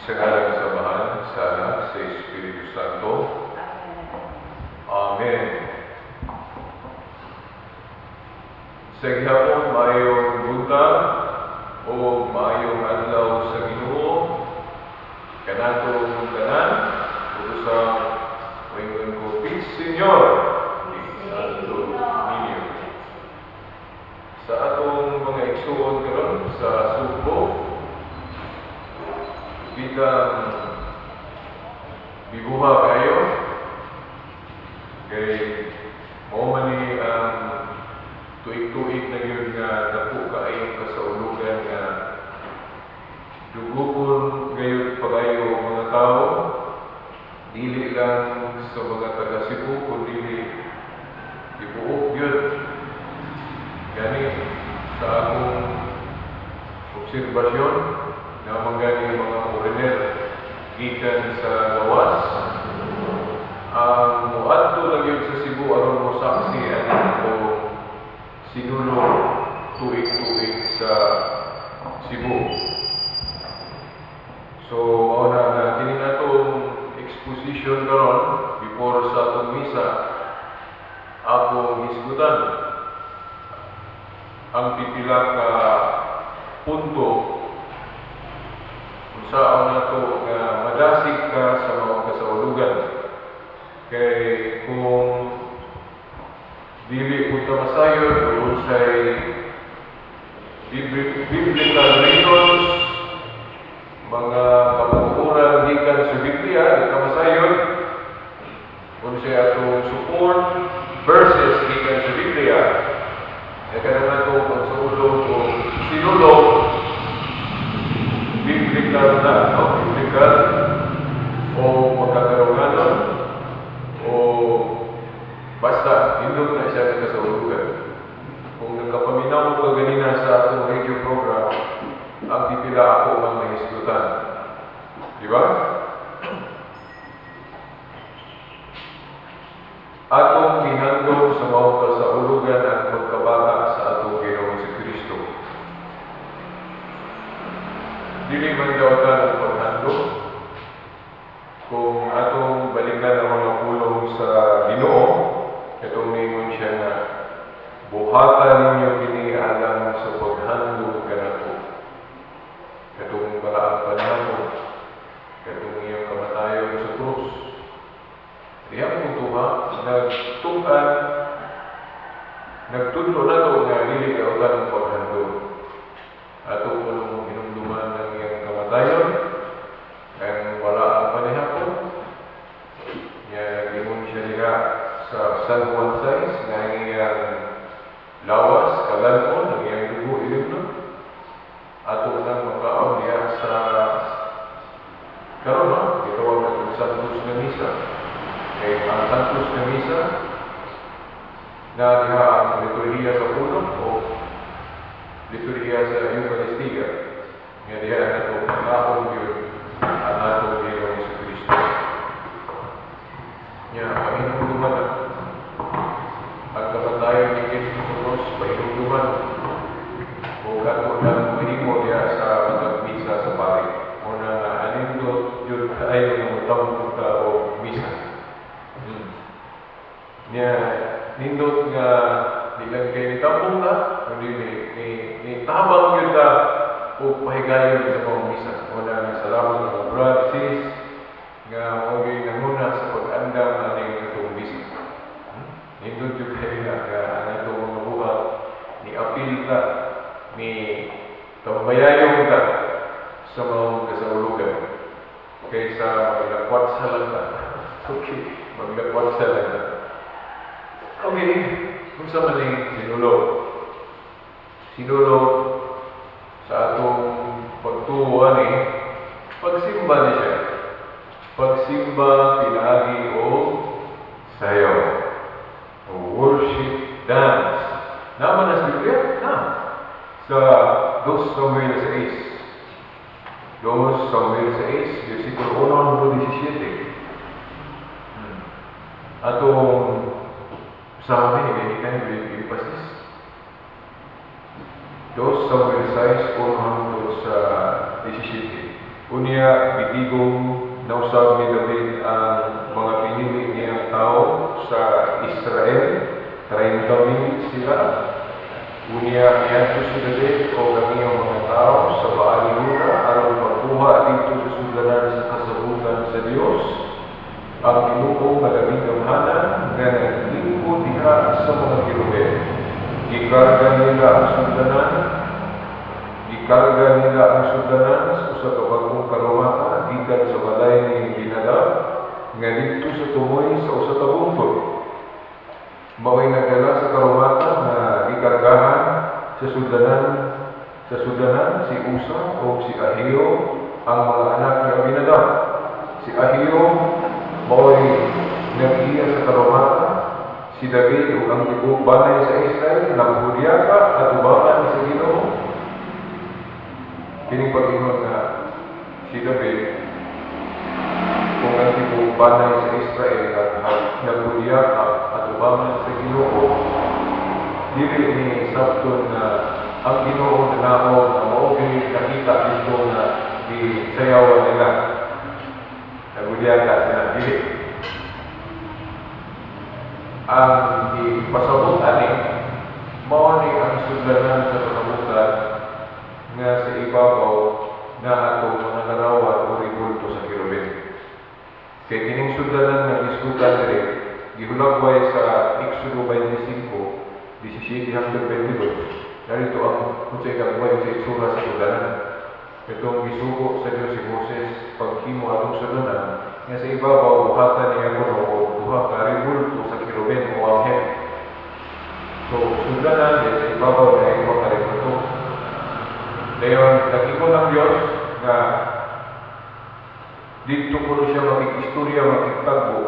Sa ngalan sa Amahan, sa Anak, sa Espiritu Santo. Amen. Amen. Sa gihapon, maayong buntag o maayong adlaw sa Ginoo kanatong tanan ug sa moingon ko, "Peace, Señor." Peace ninyo. Sa atong mga igsuon karon sa Sugbo, bigang bibuha kayo kay mao man ni ang tuig-tuig na gyud nga dako kaayong kasaulugan nga dugukon gayud pagayo ang mga tao, dili lang sa mga taga Cebu kundi tibuok gyud. Gani sa akong obserbasyon na gani mga foreigner gikan sa gawas ang muadto lang gyud sa Cebu aron mosaksi ani atong Sinulog tuig-tuig sa Cebu. So mao na nga kini atong exposition karon before sa atong misa, akong hisgutan ang pipila ka punto unsaon nato nga madasig ka sa mga kasaulugan, kay kung dili punta masayod o unsay biblical reasons, mga kamatuoran gikan sa Biblia, di ka masayod unsay atong support verses gikan sa Biblia, kaya kanang atong pagsaulog o sinulog, biblical na, no? Biblical o magkatarunganon o basta nindot na siya ng kasaulugan. Kung nagkapaminaw ka ganina sa atong radio program, ang pipila ako ang nahisgutan. Di ba? Atong gihandom sa maong kasaulugan ang pagkabata sa atong Ginoong si Kristo. Dili man daw ta ang paghandom kung atong balikan ang mga pulong sa Ginoo, itong ningon siya nga buhatan ninyo kini alang sa paghandom kanako. Katong balaang panahon, katong iyang kamatayon sa krus. Diha mo tuha, nagtukan, nagtudlo na to nga dili daw ang paghandom. Ato kunong hinumduman ng iyang kamatayon, ang balaang panihapon, niya nag-ingon siya diha sa San Juan 6 nga ang iyang lawas, kalan-on, ang iyang dugo ilimnon. Ato nang makaon diha sa karon, no? Gitawag na Santos nga Misa. Kay ang Santos nga Misa na diha ang liturhiya sa pulong o liturhiya sa Eucharistia. Nga diha nato makaon gyud ang atong Ginoong Jesucristo. Nya pahinumduman na ang kamatayon ni Kristo sa cross, pahinumduman o kato nang mahimo diha sa matag misa sa pari. Muna nga anindot yun kaayo nga motambong ta o misa. Nya nindot nga di lang kay nitambong ta, kundi ni tabang yun ta o pahigayon sa mga misa. Muna nga salamat mga brad, sis, nga mao gyud nanguna sa pag-andam aning atong misa. Nindot yun kayo na nga ang atong mga buhat ni apil ta, ni tambayayong ta sa mga kasaulugan kaysa maglakwat sa lang ta. Okay, maglakwat sa lang ta. Okay, unsa man ning Sinulog? Sinulog sa atong pagtuo ani, pagsimba ni siya. Pagsimba pinaagi o sayaw. O worship dance. Naman na sa Biblia? Na. Sa 2 Samuel 6. 2 Samuel 6, versikulo 1 hanggang 17. Atong sa amin, ibigay ipasis. 2 Samuel 6, 1 hanggang sa 17. Unya gitigom nausab ni David ang mga pinili niyang tao sa Israel, 30,000 sila. Unya niadto si David o ang iyang mga tao sa Baal-Juda aron pagkuha didto sa sudlanan sa kasabutan sa Dios, ang Ginoo nga labing gamhanan nga naglingkod diha sa mga kerubin. Gikarga nila ang sudlanan, gikarga nila ang sudlanan sa usa ka bag-ong karumata gikan sa balay ni Abinadab nga didto sa tumoy sa usa ka bungtod. Mao'y nagdala sa karumata nga gikargahan sa sudlanan si Usa o si Ahio, ang mga anak ni Abinadab. Si Ahio mao'y nag-iya sa karumata. Si David ug ang tibuok banay sa Israel naghudyaka atubangan sa Ginoo. Kining pag-ingon nga si David ug ang tibuok banay sa Israel naghudyaka atubangan sa Ginoo, dili ni sabton na ang Ginoo nanaog na mao gyud nakita dito nga gisayawan nila. Naghudyaka sila, dili. Ang ipasabot ani, mao ni ang sudlanan sa katabutan nga sa ibabaw na atong mga larawan o rebulto sa kerubin. Kay kining sudlanan nga gisgutan diri, gihulagway sa Exodo 25, 17 hangtod 22. Narito ang kung sa ikagway sa itsura sa sudlanan. Itong gisugo sa Dios si Moses paghimo atong sudlanan nga sa ibabaw buhatan niya kuno og duha ka rebulto sa kerubin o anghel. So sudlanan din sa ibabaw na duha ka rebulto. Dayon nag-ingon ang Dios nga didto kuno siya makikistorya, makigtagbo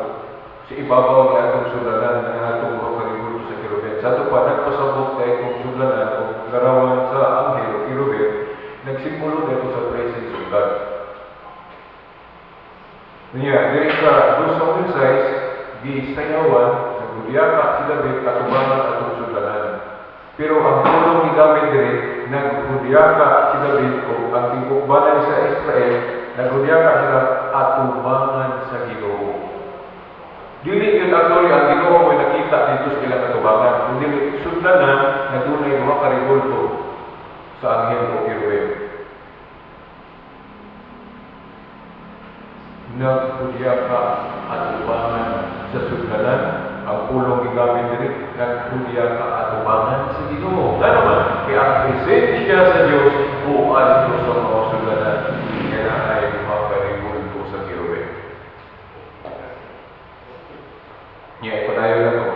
sa ibabaw ng atong sudlanan nga atong duha ka rebulto sa kerubin. Sa ato pa nagpasabot kay kung sudlanan o larawan sa anghel o kerubin, nagsimbolo dito sa presence of God. Niya, diri sa 2 Samuel 6, gisayawan, naghudyaka si David atubangan atong sudlanan. Pero ang pulong gigamit diri, naghudyaka si David o ang tibuok banay sa Israel, naghudyaka sila atubangan sa Ginoo. Dili yun actually ang Ginoo mo'y nakita dito sa ilang atubangan, kundi sudlanan na dunay duha ka rebulto sa anghel o kerubin. Naghudyaka atubangan sa sudlanan, ang pulong gigamit diri, naghudyaka atubangan sa Ginoo. Nga naman, kaya ang presensya sa Dios bual dito sa mga sudlanan nga naay duha ka rebulto sa kerubin. Nya ipadayon na to.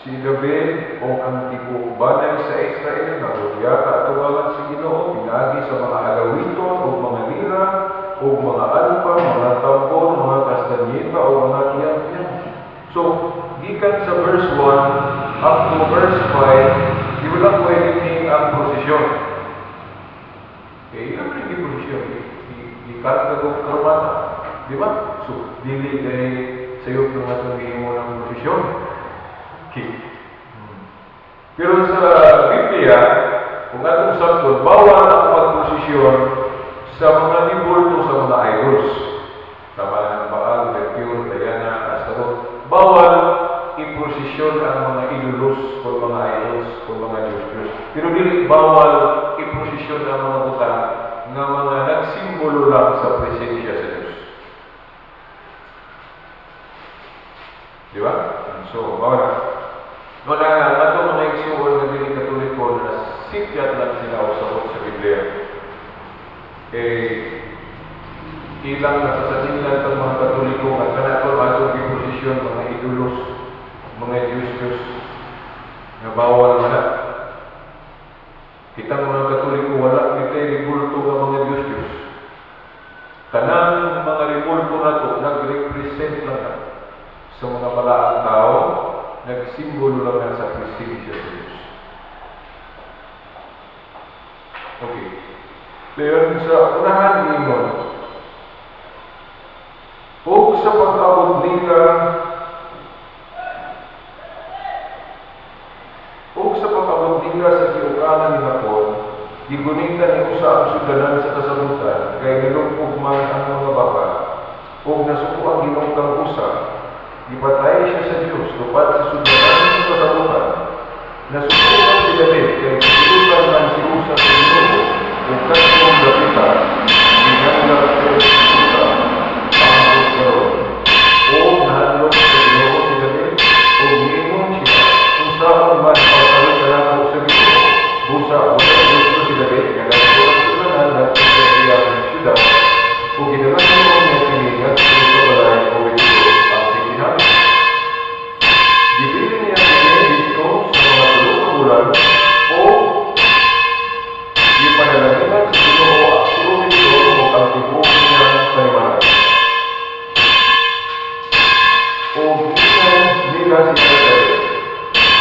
Si David o ang tibuok banay sa Israel naghudyaka atubangan sa Ginoo pinaagi sa mga alawiton o mga lira o mga alpa, mga tambor, mga kastanyeta o mga tiyang-tiyang. So, gikan sa verse 1 up to verse 5, di wala pwede ni ang prosesyon. Kaya ilan rin di prosesyon? Gikarga ko karumata. Di ba? So, dili kay sayop ng atong gihimo ng prosesyon. Okay. Pero sa Biblia, kung atong sabton, bawal ang pagprosesyon sa mga nibulto sa mga idols. Tama ng Baal, Mercure, Diana, Astaroth. Bawal iprosesyon ang mga idolos o mga idols o mga Diyos-Diyos. Pero dili bawal iprosesyon ang mga butang nga mga nagsimbolo lang sa presensya sa Diyos. Di ba? So, bawal. No na nga, ato mga igsuon nga dili Katoliko na sikyat lang sila o sabot sa Biblia. Eh, ilang nakasatinglan itong mga Katoliko nga kanato atong giposisyon mga idolos, mga Diyos-Diyos nga bawal man na. Kitang mga Katoliko wala gitay rebulto nga mga Diyos-Diyos. Tanang mga rebulto nato nagrepresent lang na sa mga balaang tao, nagsimbolo lang na sa presensya sa Diyos. Okay. Dayon sa unahan ingon, ug sa pag-abot nila, ug Ug sa pag-abot nila sa giukanan ni Nacon, gigunitan ni Usa ang sudlanan sa kasabutan, kay nalugpog man ang mga baka, ug nasuko ang Ginoo kang Usa. Gipatay siya sa Dios tupad sa sudlanan sa kasabutan. Nasuko man si David kay gisilutan man si Usa sa Ginoo, ug kadtong dapita ginanggap kay Usa hangtod karon. Ug nahadlok sa Ginoo si David, ug miingon siya, "Unsaon man pagkawit kanako sa Ginoo?" Busa wala gusto si David nga ngadto ang sudlanan ngadto sa iyang syudad, ug gidala hinuon niya kini ngadto sa balay ni Obed-Edom ang tigdinamit. Gibilin niya kini didto sa mga 3 ka bulan, ug gipanalanginan sa Ginoo si Obed-Edom ug ang tibuok niyang panimalay. Ug giingon nila si David,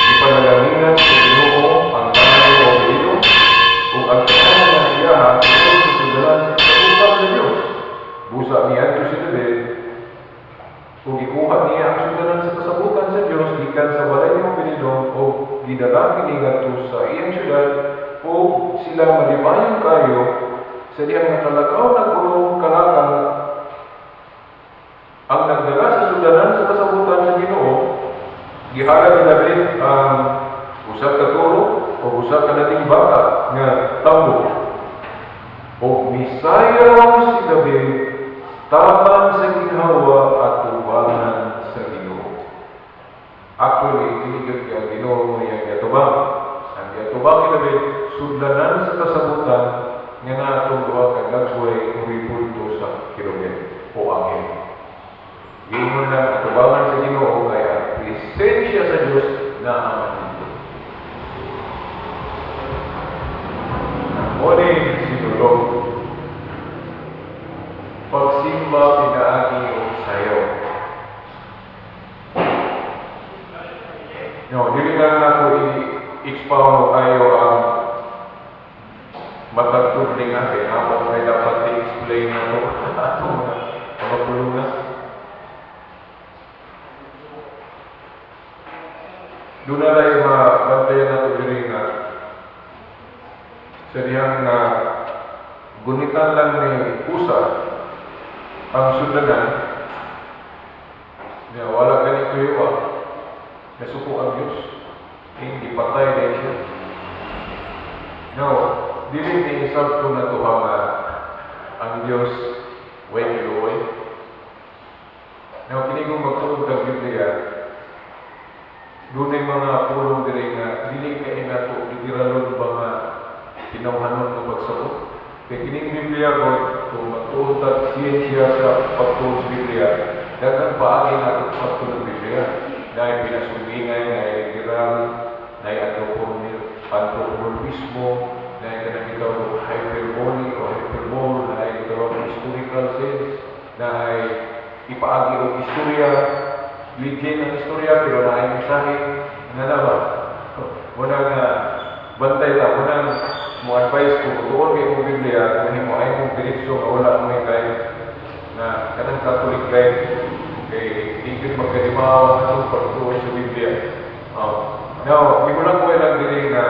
"Gipanalanginan sa Ginoo ang tanan ni Obed-Edom ug ang tanan nga iyaha tungod sa sudlanan sa kasabutan sa Dios." Busa miadto si David ug gikuha niya ang sudlanan sa kasabutan sa Dios gikan sa balay ni Obed-Edom ug gidala kini ngadto sa iyang syudad, ug sila malipayon kayo sa dihang nakalakaw na kuno kalakang ang nagdala sa sudlanan sa kasabutan sa Ginoo. Gihalad ni David ang usa ka toro o usa ka lating baka nga tambo. Ug misayaw si David taman sa ginhawa atubangan sa Ginoo. Actually, dili gyud kay ang Ginoo mo iyang giatubang. Ang giatubang ni David, sudlanan sa kasabutan nga naatong duha ka gagway o ribulto sa kerubin o anghel. Giingon lang atubangan sa Ginoo kay ang presensya sa Dios naa man didto. Mao ni sinulog. Pagsimba pinaagi og sayaw. No, dili lang nako i-expound og ayo ang matag tudling kay ako may dapat i-explain na to atong mga pulungan. Doon na lang yung mabantayan nato diri nga sa dihang nga gunitan lang ni Usa ang sudlanan niya, wala gani tuyo, nasuko ang Diyos, hindi patay din siya. No, dili ni isabto na tuha nga ang Diyos way kiluoy. Now, kini kung magtuod kag Biblia, dunay mga pulong diri nga dili kay nato literalon ba nga tinawhanon nga pagsabot. Kay kining Biblia ko, kung magtuod tag siyensya sa pagtuod sa Biblia, daghang paagi nato pagtuod ng Biblia. Naay pinasungingay, naay literal, naay anthropomorphismo, naay kanang gitawag og hyperbole o hyperbole, naay gitawag og historical sense, naay ipaagi og istorya, legend ang istorya pero naay mensahe nga na ba. Muna nga bantay ta, muna mo advice ko tuon kay kong Biblia, kung himo ay mong diretso nga wala mo guide na kanang Catholic guide kay di gyud magkadimaw ang atong pagtuon sa Biblia. Oh. Now, gihulang ko lang diri nga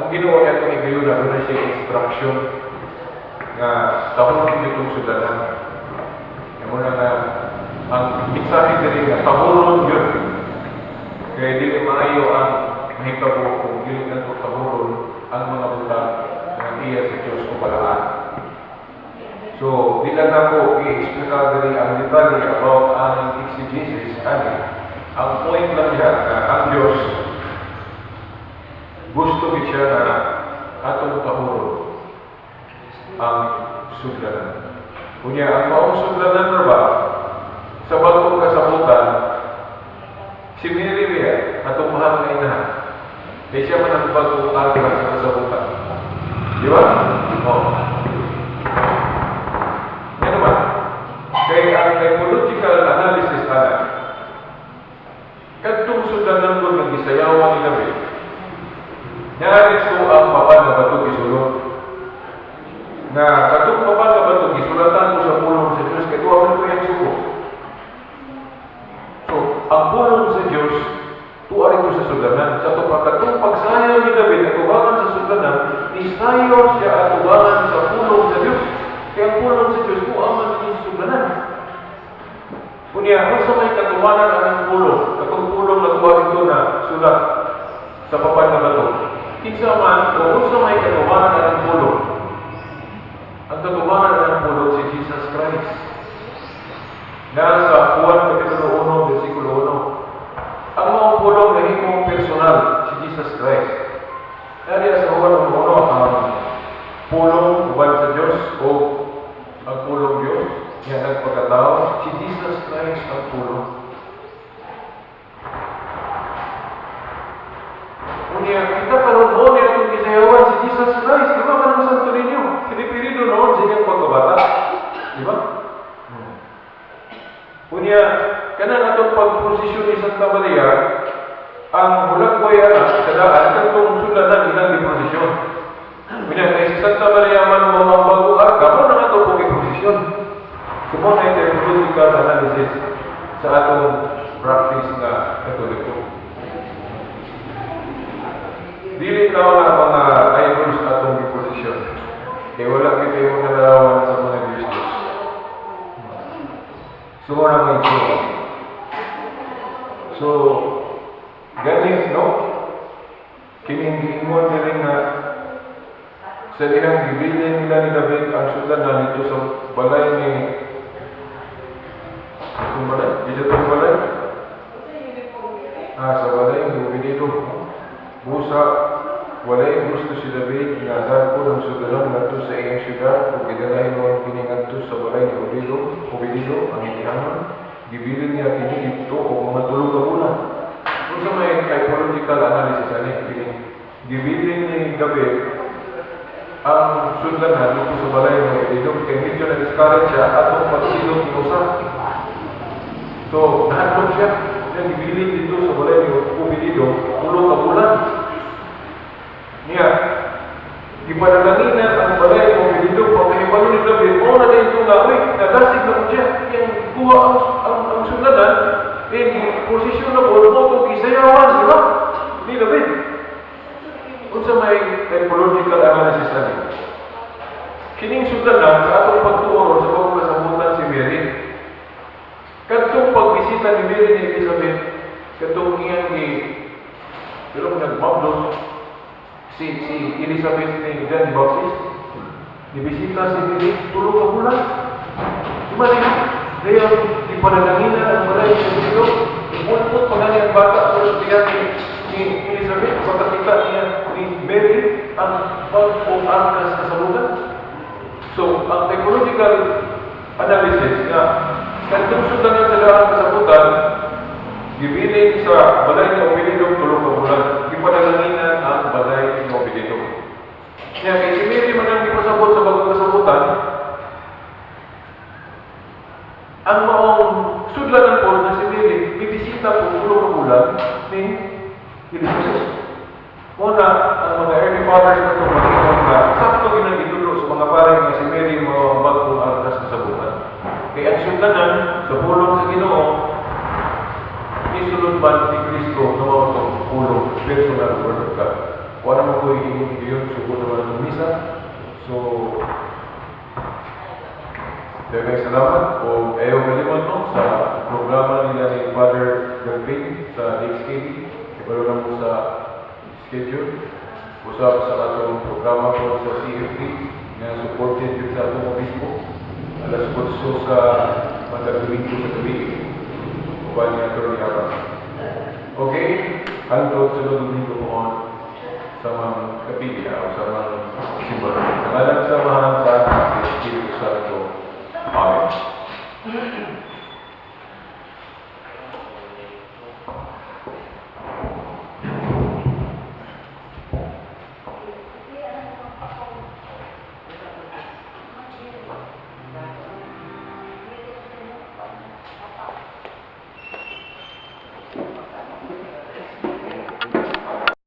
ang Ginoo niya itong igayuna, doon siya instruction nga tahuron itong sudlanan. Yung muna nga ang mensahe diri nga tahuron yun. Kaya dili maayo ang mahitabo kung dili nato tahuron ang mga butang nga iya sa Diyos o balaan. So, di lang nako i-explica diri ang detalye about ang exegesis ani. Ang point lang diha nga ang Diyos gusto gid siya na atong tahuron ang sudlanan. Unya, ang maong sudlanan ra ba sa bagong kasabutan, si Mary biya, atong mahal nga inahan. Kay siya man ang bagong arka sa kasabutan. Di ba? Oo. Yan naman. Kay ang typological analysis ana, kadtong sudlanan ko nga gisayawan ni David, narito ang papan nga bato gisulod. Nga katong papan nga bato gisulatan ko sa pulong sa Dios kay duha man ko iyang suko. So, ang pulong sa Dios tuwa rito sa sudlanan. Sa ito pa katong pagsayaw Nisayo siya atubangan sa pulong sa Dios. Kaya ang pulong sa Dios kuha man dito sa sudlanan. Unya, unsa may katumanan ang pulong? Katong pulong na kuha dito na sulat sa papad na bato. Kinsa man o unsa may katumanan ang pulong? Ang katumanan ang pulong si Jesus Christ. Nasa Juan Kapitulo 1, versikulo 1. Ang mga pulong na himong personal si Jesus Christ. Nariya sa Juan 1 ang pulong uban sa Dios o ang pulong Dios nga nagpakatao, si Jesus Christ ang pulong. Unya, kita karon mo ni atong gisayawan si Jesus Christ, di ba kanang Santo Niño? Pinipirido noon sa iyang pagkabata. Di ba? Unya, kanang atong pagprosesyon ni Santa Maria, ang hulagway ana sa daan katong sudlanan ilang giprosesyon. Unya, kay si Santa Maria man mo ang bagong arka, mo na ato pong giprosesyon. So mo na typological analysis sa atong practice nga Katoliko. Dili ka nga mga idols atong giprosesyon. Kay wala kita yung mga larawan sa mga Diyos-Diyos. So mo na may itsura. So, ganit, no? Kining giingon diri nga sa dihang gibilin nila ni David ang sudlanan dito sa balay ni itong balay? Dito itong balay? Ah, sa balay ni Obedido. Busa, walay gusto si David nga dagko ng sudlanan ngadto sa iyang syudad ug gidala hinuon kini ngadto sa balay ni Obedido, Obedido ang itihanon. Gibilin niya kini didto og mga 3 ka bulan. Unsa may typological analysis ani kini gibilin ni David ang sudlanan dito sa balay ni Obedido kay medyo na-discourage siya atong pagsilot ni usa. So, nahadlok siya. Yan, gibilin dito sa balay ni Obedido, 3 ka bulan. Niya, gipanalanginan ang balay ni Obedido, pagkahibalo ni David, oh na dito nga, uy, nadasig na ko siya. Yan, kuha ang sudlanan, eh, posisyon na po, mo itong isayawan, di ba? Ni David. Unsa may typological analysis ani? Kining sudlanan sa atong pagtuo sa bagong kasabutan si Mary. Kadtong pagbisita ni Mary ni Elizabeth, kadtong iyang gi pero nagmablos si Elizabeth ni John the Baptist. Nibisita si Mary 3 ka bulan. Di ba niya? Dayon ipanalanginan ang balay ni Elizabeth. Ipulpot pa gani ang bata sa ospital ni Elizabeth pagkakita niya ni Mary ang bag-ong arkas kasabutan. So, ang typological analysis nga kadtong sudlanan sa daan kasabutan gibilin sa balay ni Obedido 3 ka bulan, gipanalanginan ang balay ni Obedido. Kaya kay si Mary man ang gipasabot sa bagong kasabutan, ang maong sudlanan po na si Mary bibisita po 3 ka bulan ni Elizabeth. Muna, ang mga early fathers na ito mag-ingon nga, sakto ginagitulo sa mga pare nga si Mary mo ang bagong arkas kasabutan. Kaya ang sudlanan sa pulong sa Ginoo, isulod man ni Kristo na mao itong pulong, personal word of God. Wala mo ko iingon yun, sugo naman ang misa. So, daghang salamat o ayaw kalimot no sa programa nila ni Father Gagpin sa DXKB. Ibalo na mo sa schedule. Usap sa atong programa po sa CFD nga supported yun sa atong obispo. Alas 8 sa matag Domingo sa gabi. Uban ni Atty. Abbas. Okay, hangtod sunod Domingo po on sa mga kapilya o sa mga simbahan. Sa ngalan sa Amahan, sa Anak, sa Espiritu